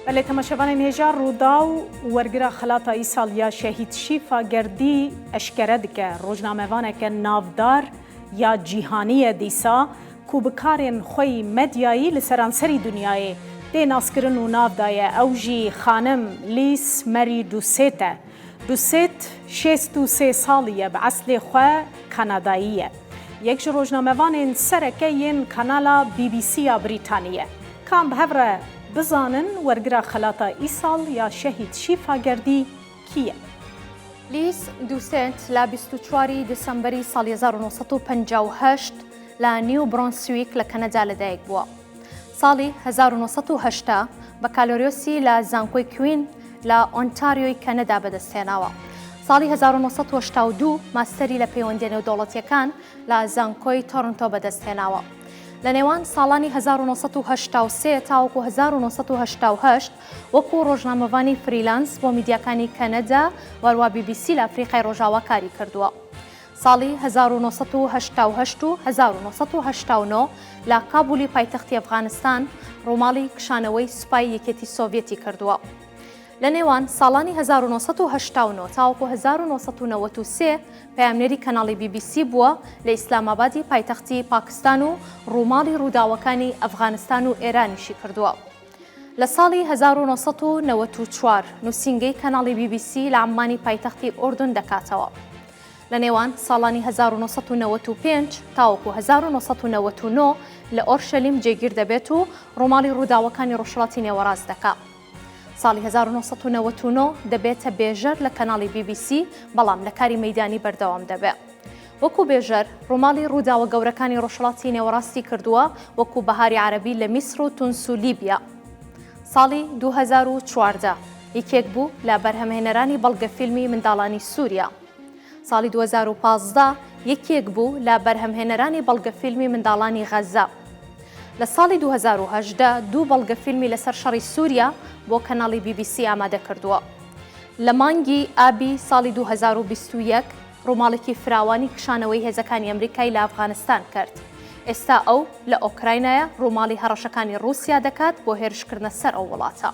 Belê temaşevanên hêja Rûdaw wergira xelata îsal ya Şehîd Şîfa Gerdî eşkere dike. Rojnamevaneke navdar ya cîhanî ye dîsa ku bi karên xwe yî medyayî li seranserî dinyayê tê naskirin û nav daye ew jî xanim Lîs Mary Doucet e. Doucet 63 salî ye bi eslê xwe Kanadayî ye. Yek ji rojnamevanên sereke yên kanala BBC ya Brîtanî ye. Ka em bi hev re bizanin wergira xelata îsal ya Şehîd Şîfa Gerdî kî ye? Lîs Doucet لە 24 ی دیسەمبەری ساڵی 1958 لە نیو برۆنسویک لە کەنەدا لەدایک بووە. ساڵی 1980 بەکالۆریۆسی لە زانکۆی کوین لە ئۆنتاریۆی کەنەدا بەدەستهێناوە. ساڵی 1982 ماستەری لە پەیوەندیە نێودەوڵەتیەکان لە زانکۆی تۆرنتۆ بەدەستهێناوە. لە نێوان ساڵانی 1983 تاوەکو 1988 وەکو ڕۆژنامەڤانی freelance بۆ میدیاکانی کەنەدا و هەروا بی بی سی لە ئەفریقای ڕۆژاوا کاری کردووە. ساڵی 1988 و 1989 لە کابولی پایتەختی ئەفغانستان ڕووماڵی کشانەوەی سوپای یەکێتی سۆڤیەتی کردووە. لە نێوان ساڵانی 1989 تاوەکو 1993 پەیامنێری کەناڵی بی بی سی بووە لە ئیسلامئابادی پایتەختی پاکستان و ڕووماڵی ڕووداوەکانی ئەفغانستان و ئێرانیشی کردووە. لە ساڵی 1994 نووسینگەی کەناڵی بی بی سی لە عەممانی پایتەختی ئوردن دەکاتەوە. لە نێوان ساڵانی 1995 تاوەکو 1999 لە ئۆرشەلیم جێگیر دەبێت و ڕووماڵی ڕووداوەکانی ڕۆژهەڵاتی نێوەڕاست دەکا. ساڵی 1999 دەبێتە بێژەر لە کەناڵی بی بی سی، بەڵام لە کاری مەیدانی بەردەوام دەبێ. وەکو بێژەر ڕووماڵی ڕووداوە گەورەکانی ڕۆژهەڵاتی نێوەڕاستی کردووە، وەکو بەهاری عەرەبی لە میسر و تونس و لیبیا. ساڵی 2014 یەکێک بوو لە بەرهەمهێنەرانی بەڵگەفیلمی منداڵانی سووریا. ساڵی 2015 یەکێک بوو لە بەرهەمهێنەرانی بەڵگەفیلمی منداڵانی غەززە. لە ساڵی 2018 دوو بەڵگەفیلمی لەسەر شەڕی سووریا بۆ کەناڵی بی بی سی ئامادە کردووە. لە مانگی ئابی ساڵی 2021 ڕووماڵێکی فراوانی کشانەوەی هێزەکانی ئەمریکای لە ئەفغانستان کرد. ئێستا ئەو لە ئۆکراینایە ڕووماڵی هەڕەشەکانی ڕووسیا دەکات بۆ هێرشکردنە سەر ئەو وڵاتە.